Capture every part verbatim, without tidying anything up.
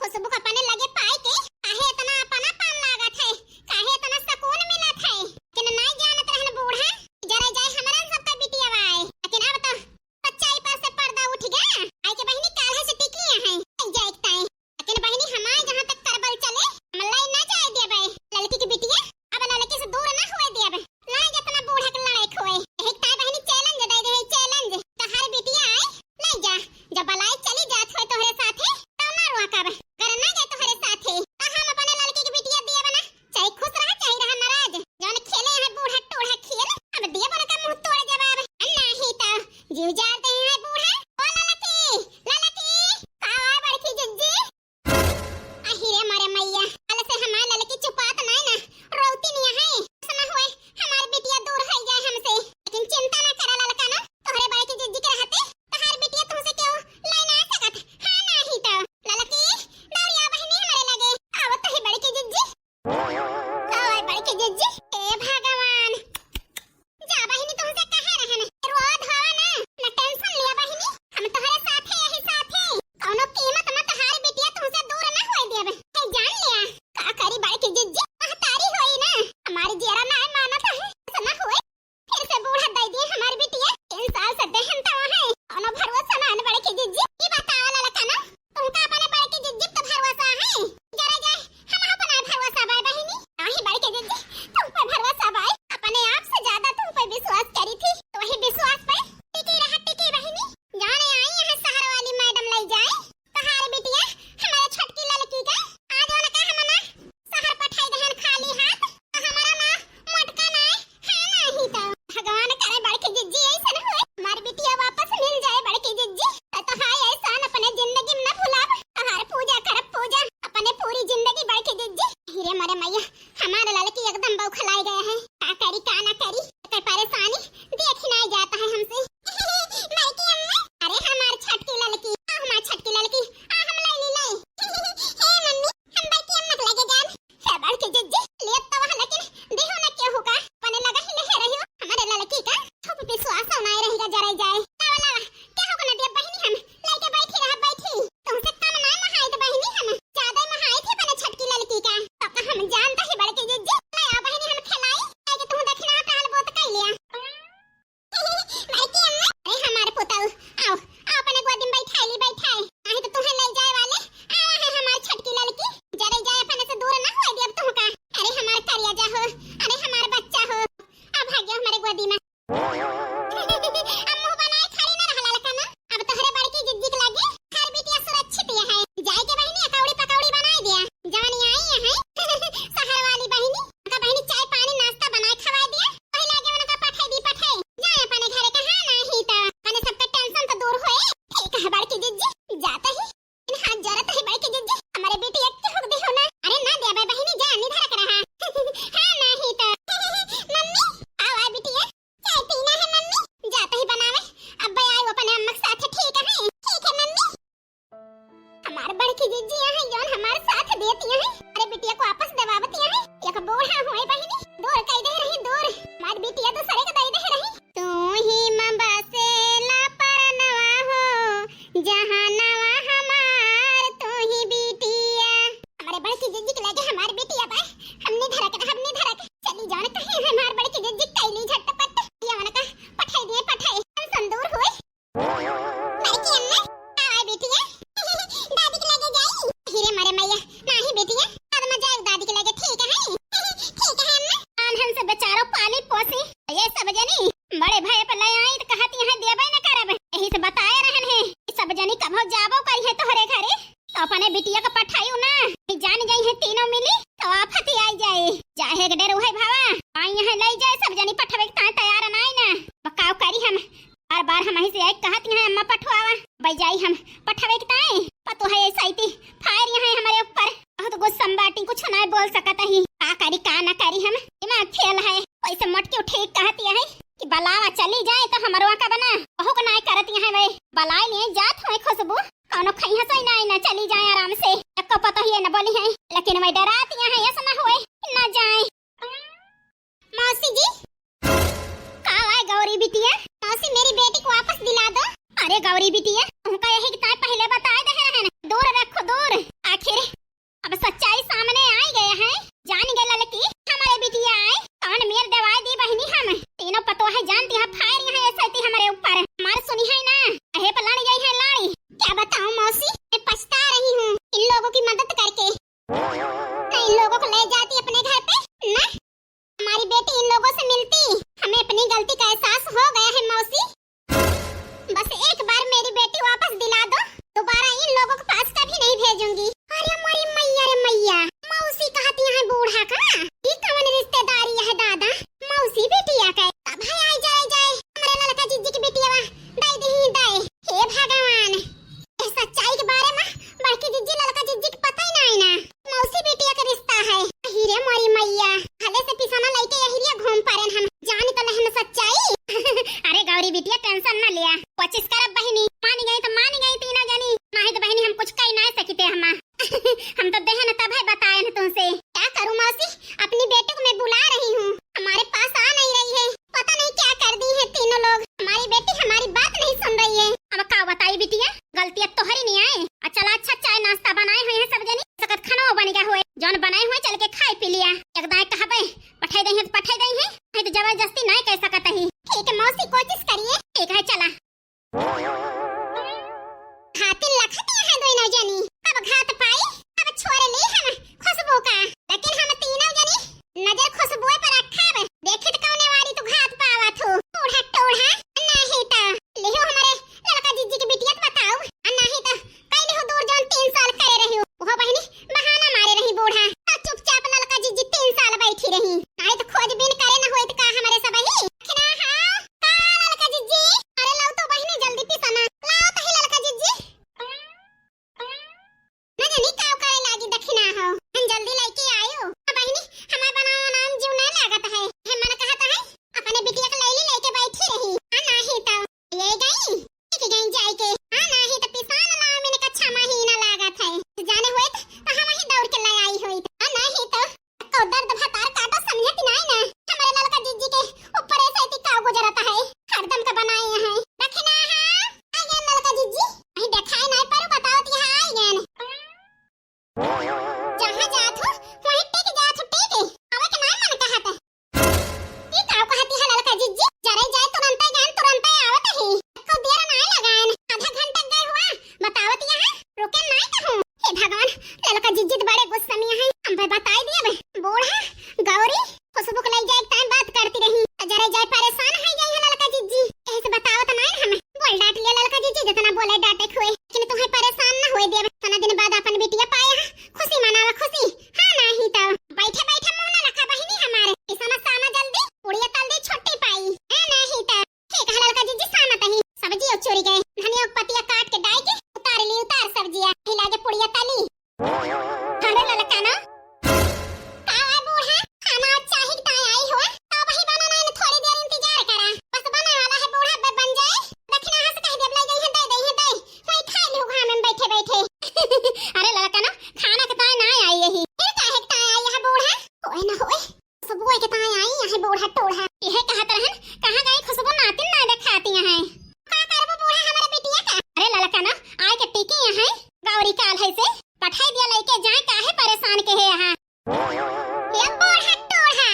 खुशबू का अपने लगे पाई के काहे इतना अपनापन लागत है, काहे इतना सुकून मिलत है। लेकिन नाहीं जानत रहन बूढ़ा, जरे जाए हमरन सबका बिटिया बाए। लेकिन अब तो सच्चाई पर से पर्दा उठ गया। आई के बहिनी काल्हे से टिकी हैं, जाए के ताई। लेकिन बहिनी, हमार जहाँ तक करबल चले, हम लाई ना जाए देबे। ललकी के बिटिया, अब ललकी से दूर ना हुए देबे। लाई जतना बूढ़ा के लड़ाई खोए। यही ताई बहिनी challenge दे दे, challenge। तोहार बिटिया आई, लाई जा। जब बलाई चली जात होए तोहरे साथे, तब ना रोकब। अगर ना जाए तोहरे साथे, तो हम अपने ललकी के बिटिया देबे ना। चाहे खुश रहा, चाहे रहा नाराज। जौन खेले हैं बूढ़ा टूढ़ा खेल, अब देबे ना का मुंह तोड़ जवाब। आ नाही तो जीव जान दे हैं बूढ़ा। ओ ललकी, ललकी, का आए बड़की जिज्जी? अहि रे मोरे मइया, काल से हमार ललकी चुपात नाई ना, रोवती निया है। ऐसा ना होए, हमार बिटिया दूर होई जाए हमसे। लेकिन चिंता ना करा ललका ना, तोहरे बड़की जिज्जी के रहते, तोहार बिटिया तुमसे केहू लाई ना सकत। हाँ नाही तो, ललकी, दौड़िया बहिनी हमरे लगे, आवत ही बड़की जिज्जी। का होए बड़की जिज्जी? ए भगवान, जा बहिनी, तुमसे कहे रहन, रोवा धोवा ना, ना tension लिया बहिनी, हम तोहरे साथे, यही साथे, कौनो कीमत में तोहार बिटिया तुमसे दूर ना होए देब। हे जान लिया, का करी बड़की जिज्जी, महतारी होई ना, हमार जियरा ना मानत है, ऐसा ना होए, फिर से बूढ़ा दे दिए हमार बिटिया, तीन साल से देहन तवा है, कौनो भरोसा ना है बड़की जिज्जी। ई बताओ ललका ना, तुमका अपने बड़की जिज्जी पे भरोसा है? जरा जाए, हम अपना भरोसा बाय बहिनी। नाही बड़की जिज्जी, तुम पे भरोसा बाय। अपने आप से ज्यादा तुम पे विश्वास करी थी। तो वही विश्वास पे टिकी रहा, टिकी बहिनी। जाने आई है शहर वाली मैडम ले जाए। तोहार बिटिया, हमारे छोटकी ललकी का, आज उनका हम ना शहर पठाई दहन खाली हाथ, तो हमारा ना मोटका ना है, हाँ नाही तो। भगवान करे बड़की जिज्जी ऐसा ना होए, हमार बिटिया वापस मिल जाए बड़की जिज्जी। तो, तो हाय एहसान अपने जिंदगी में ना भुलाब, तोहार पूजा करब पूजा, अपने पूरी जिंदगी बड़की जिज्जी। हीरे मरे मैया, हमार ललकी एकदम बौखलाई गया है, का करी का ना करी, एकर परेशानी देखी ना जाता है हमसे। बड़की अम्मा, अरे हमार छोटकी ललकी, आ हमार छोटकी ललकी, आ हम लाई ली लाई। हे मम्मी, हम बड़की अम्मा के लगे जान। हे बड़की जिज्जी, लेत तो वह लेकिन देहो न केहू का, अपने लगा ही ले रही हो। हमारे ललकी का थोप पे सुवास नाय रहेगा जराई जाए। लावा, लावा, केहू को न दे बहिनी हम, लेके बैठी रहा, बैठी। तुमसे कम ना नहाई तो बहिनी हम, ज्यादा नहाई थी अपने छोटकी ललकी का। तो का हम जानता ही बड़की जिज्जी, ले आ बहिनी हम खिलाई, लेके तुम दक्षिणा काल बोत कर लिया। बड़की अम्मा, अरे हमार पुतऊ, आओ, आओ अपने गोदी में बैठाई ली, बैठाई। नाही तो तुहे ले जाए वाले, आवा है हमार छोटकी ललकी, जरे जाए अपने से दूर ना होए दियब तुहका। अरे हमार करिया जा हो, अरे हमार बच्चा हो, अब भाग्य हमारे गोदी में। अब मुंह बनाए खड़ी ना रहा ललका ना, अब तोहरे बड़की जिज्जी के लगे हर बिटिया सुरक्षित है। जाए के बहिनी अकौड़ी पकौड़ी बनाए दिया, जवानी आई है शहर वाली बहिनी, उनका बहिनी चाय पानी नाश्ता बनाए खवाए दिया, वही लगे उनका पठाई दी पठाई, जाए अपने घरे कहाँ नाही तो, अपने सबके tension तो दूर होए। ठीक है बड़की जिज्जी, जाते ही इन हाथ जोड़त है बड़की जिज्जी, हमारे बेटी एक के हुक दे हो ना, अरे ना दिया बे बहिनी जा निधरक रहा। हाँ नाही तो। मम्मी, आओ आ बिटिया, चाय पीना है मम्मी? जाते ही बनावे। अब आए वो अपने अम्मा के साथ, ठीक है? ठीक है मम्मी। हमार बड़की जिज्जी यहाँ जौन हमार साथ देती हैं, अरे बिटिया को वापस देवावती हैं। एक बूढ़ा हुए बहिनी, दूर कई दे रही दूर, हमार बिटिया दूसरे के दे दे रही। तू ही माँ बसेला परनवा हो, जहानवा हमार तू ही बिटिया। हमारे बड़की जिज्जी के लगे हमार बिटिया बा, हमनी धरक, हमनी धरक। चली जान कहीं हमार बड़की जिज्जी कैली झटपट, ये उनका पठाई दिए, पठाई, tension दूर हुए। बड़की अम्मा, आवा बिटिया। दादी के लगे जाई। हीरे मरे मैया, नाही बिटिया, बाद में जाए दादी के लगे, ठीक है? ठीक है अम्मा। आन हमसे बेचारो पाली पोसी, ये सब जनी बड़े भाई पर ले आई तो कहती हैं देबे न करब। यही से बताए रहन है, सब जनी कभो जाबो करी है तोहरे घरे, तो अपने बिटिया के पठाई ना, जान जाई है तीनों मिली, तो आफत आई जाए। जाहे के डर उहे भावा, आई यहाँ ले जाए, सब जनी पठवे के ताए तैयार नाई ना। बकाव करी हम, बार बार हम ही से एक कहत यहाँ अम्मा पठवावा, बई जाई हम पठवे के ताए, पतो है ऐसा ही थी, फायर यहाँ हमारे ऊपर, बहुत गुस्सा में बाटी, कुछ ना बोल सकत ही, का करी का ना करी, हम दिमाग फेल है। वैसे मोटकी ठीक कहत है कि बलावा चली जाए तो हमरो का बना, ओहू को ना करत यहाँ वे, बलाए लिए जात हुए खुशबू, कौनो खइहा सोई ना, ना चली जाए आराम से, एको पतो ही ना बोली है, लेकिन मैं डरात यहाँ ऐसा ना हुए, ना जाए। मौसी जी, का हुआ है गौरी बिटिया? मौसी, मेरी बेटी को वापस दिला दो। अरे गौरी बिटिया, तुमका यही की ताई पहले बताए दे रहन, दूर रखो दूर। आखिर की मदद करके। ना इन लोगों को ले जाती अपने घर पे, ना हमारी बेटी इन लोगों से मिलती। हमें अपनी गलती का एहसास हो गया है मौसी। बस एक बार मेरी बेटी वापस दिला दो, दोबारा इन लोगों के पास कभी नहीं भेजूंगी। अरे मोरी मैया रे मैया, मौसी कहती है बूढ़ा का, ई कवन रिश्तेदारी है दादा? मौसी बिटिया के तब है आई जाए जाए, हमरे ललका जिज्जी की बिटिया दे दी दे। हे भगवान, ए सच्चाई के बारे में बड़की जिज्जी ललका जिज्जी के पता ही ना है ना। मौसी बिटिया के रिश्ता है। अही रे मोरी मैया, भले से पिसना लइके यही लिए घूम पारेन हम। जानी तो लेहन सच्चाई। अरे गौरी बिटिया, tension न लिया, कोशिश करब बहिनी। मानी गई तो मानी गई तीनों जनी, नहीं तो बहिनी हम कुछ कही ना सकिते हमा। हम तो देहन तब है बताएन तुमसे। क्या करूँ मौसी, अपनी बेटी को मैं बुला रही हूँ, हमारे पास आ नहीं रही है। पता नहीं क्या कर दी है तीनों लोग। हमारी बेटी हमारी बात नहीं सुन रही है। अब का बताई बिटिया, गलती अब तोहरी नहीं आए। आ चला, अच्छा चाय नाश्ता बनाए हुए हैं सब जनी, सकत खाना बन गया हुए, जौन बनाए हुए चल के खाए पी लिया। एक दाएं कहबे पठाई दई है तो पठाई दई है, नहीं तो जबरदस्ती नहीं कह सकत ही। ठीक है मौसी, कोशिश करिए। ठीक है, चला। खातिन लखत यहाँ दोनों जनी, अब घात पाई, अब छोड़ ली हम खुशबू का, लेकिन हम तीनों जनी नजर खुशबुए पर रखब। देखित कौने वाली तू घात पावा थू, टूढ़ा टूढ़ा। नहीं तो लिहो हमरे ललका जिज्जी के बिटिया त बताऊ, आ नहीं तो कई लिहो दूर जौन तीन साल करे रही हो, वो बहिनी बहाना मारे रही बूढ़ा। तो चुपचाप ललका जिज्जी तीन साल बैठी रही, नहीं तो खोजबीन करे न होइत का हमरे सब ही। खिना हाँ, का ललका जिज्जी? अरे लाओ तो बहिनी जल्दी पिसना, लाओ तो ही ललका जिज्जी। ना जानी का करे लागी दखिना हो। हम जल्दी लइके आयो। अब बहिनी, हमार बनाओ नाम जीव नहीं लागत है। हे मन कहत है, अपने बिटिया के लैली लेके बैठी रही। आ नाही तो ये गई, ठीक गई जाए के। आ नाही तो पिसान नाम इनका छह महीना लागत है। तो जाने होइत तो हम ही दौड़ के ले आई होइत। आ नाही तो को दर्द भतार काटो समझत नाही ना। हमारे ललका जिज्जी के ऊपर ऐसे इतनी का गुजरत है। हरदम का बनाए हैं। दखिना है। आ गया ललका जिज्जी। अही देखाई नाई परो, बतावत यहाँ आई गएन। जहाँ जात हो, वहीं टिक जात हो, टिक। आवे के नाई मन कहत। ई का कहती है ललका जिज्जी? जरे जाए तुरंते गएन, तुरंते आवत ही। एको देर नाई लगाएन। आधा घंटा गए हुआ, बतावत यहाँ, रुके नाई कहूँ। हे भगवान, ललका जिज्जी त बड़े गुस्सा में है। हम भाई बताई दिए बे। बूढ़ा, गौरी, खुशबू के लई जाए के टाइम बात करती रही, तो जरे जाए परेशान है जाई है ललका जिज्जी। यही से बतावत नाई हम। बोल डांट लिया ललका जिज्जी, जितना बोले डांटे खुए, लेकिन तुम्हें परेशान ना होए देवे। इतना दिन बाद अपन बिटिया पाए हैं, खुशी मनावा खुशी। हाँ नाही तो बैठे बैठे मुंह ना रखा बहिनी हमारे, पिसना साना जल्दी, पुड़िया तल दी छुट्टी पाई। हाँ नाही तो ठीक है ललका जिज्जी, साना तही सब्जी और चोरी गए, धनिया के पत्तिया काट के डाई के उतार ली, उतार सब्जिया, हिला के पुड़िया तली। अरे ललका ना, का है बूढ़ा? खाना आज चाही के ताई आई हो? तो वही बना ना, थोड़ी देर इंतजार करा। बस बने वाला है बूढ़ा, बे बन जाए। दखिना से कह देब, ले गई है, दे दे है, दे। वही खा लियो घाम में बैठे बैठे। अरे ललका ना, खाना के ताई ना आई यही। फिर काहे के ताई आई है बूढ़ा? होए ना होए। खुशबुए के ताई आई यहाँ बूढ़ा टोढ़ा। यह कहत रहन, कहाँ गई खुशबू, नातिन ना देखाती यहाँ। का करबो बूढ़ा हमारे बिटिया का? अरे ललका ना, आए के टिकी यहाँ, गौरी काल है से, पठाई दिया लइके जाए, काहे परेशान के है यहाँ? ये बूढ़ा टोढ़ा।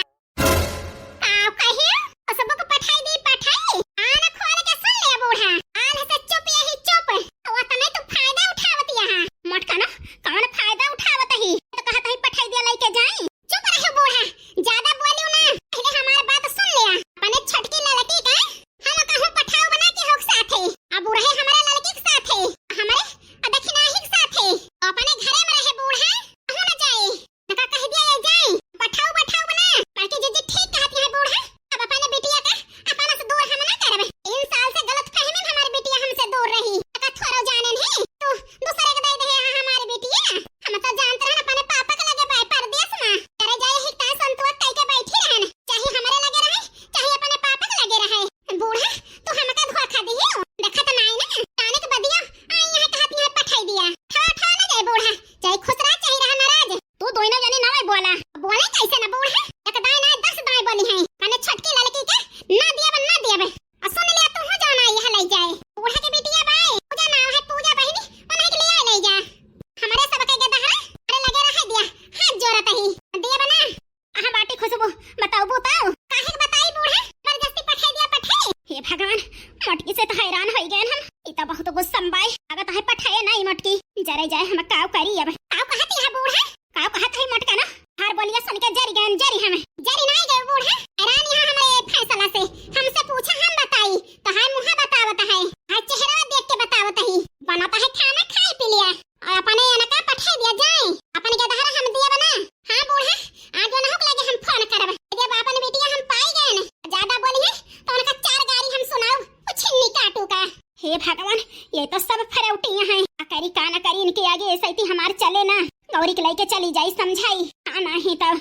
का कहे? खुशबू को पठाई दी, पठाई? आन खोल के सुन ले बूढ़ा, आल से चुप यही चुप। वो तने तू फायदा उठावत यहाँ। मोटका ना, कौन फायदा उठावत ही? तो कहत ही पठाई दिया लइके जाए। चुप रहो बूढ़ा, ज्यादा बोलियो ना, पहले हमार बात सुन लिया। अपने छोटकी लड़की का हम कहूँ पठाओ बना के होक साथे, अब उ रहे हमारे लड़की के साथे, हमारे दखिनाही के साथे, अपने घरे में रहे बूढ़ा, कहूँ ना जाए। नका कह दिया ये जाए, पठाओ पठाओ बना, बड़की जिज्जी ठीक कहती है बूढ़ा, अब अपने बिटिया का अपना से दूर हम ना करब। तीन साल से गलत फहमी में हमार बिटिया हमसे दूर रही, का थोड़ो जाने नहीं, तू दूसरे के दे दे है हमार बिटिया। हम तो जानत रहन अपने पापा के लगे बाय परदेस में। करे जाए ही ताई संतुआ कई के बैठी रहन। चाहे हमरे लगे रहे, चाहे अपने पापा के लगे रहे। बूढ़ा, तू हमका धोखा दियो। देखत नाई ना, ताने के बदिया, आई यहाँ कहत यहाँ पठाई दिया। ठा, ठा ना जाए बूढ़ा, चाहे खुश रहा, चाहे रहा नाराज। तू दोनों जनी ना बोला। बोले कैसे ना बूढ़ा? एक दाई ना दस दाई बोली है। कने छोटकी लड़की के ना दिया बे, ना दिया बे। आ सुन लिया तू हो जाना यहाँ ले जाए। बूढ़ा के बिटिया बाय, पूजा नाम है पूजा बहिनी, उन्हें के लिए ले जा। हमारे सबके के दहरा, अरे लगे रहे दिया, हाथ जोड़त ही। दिया बना। कहाँ बाटी खुशबू, बताओ बताओ। काहे के बताई बूढ़ा, जबरदस्ती पठाई दिया पठाई। हे भगवान, मोटकी से तो हैरान हो गए हम। ई तो बहुत गुस्सा में बाय। अगर तो है पठाए ना ई मोटकी, जरे जाए हम काव करी अब। काव हम जरी हम। जरी नाहीं गए बूढ़ा, हैरान यहाँ हमरे फैसला से। हमसे पूछा हम बताई, तो हाय मुँह बतावत है, हाय चेहरा देख के बतावत ही। बनत है खाना खाई पी लिया और अपने एनका पठाई दिया जाए, अपन के दहरा हम दिया बना। हाँ बूढ़ा, आज वनहुक लगे हम फोन करब, जब अपन बिटिया हम पाई गए न, ज्यादा बोली है तो उनका चार गारी हम सुनाऊ, वो छिन्नी काटू का। हे भगवान, ये तो सब फरौटियां हैं। का करी का ना करी, इनके आगे ऐसा ही हमार चले ना। गौरी के लेके चली जाई समझाई, हाँ नहीं तो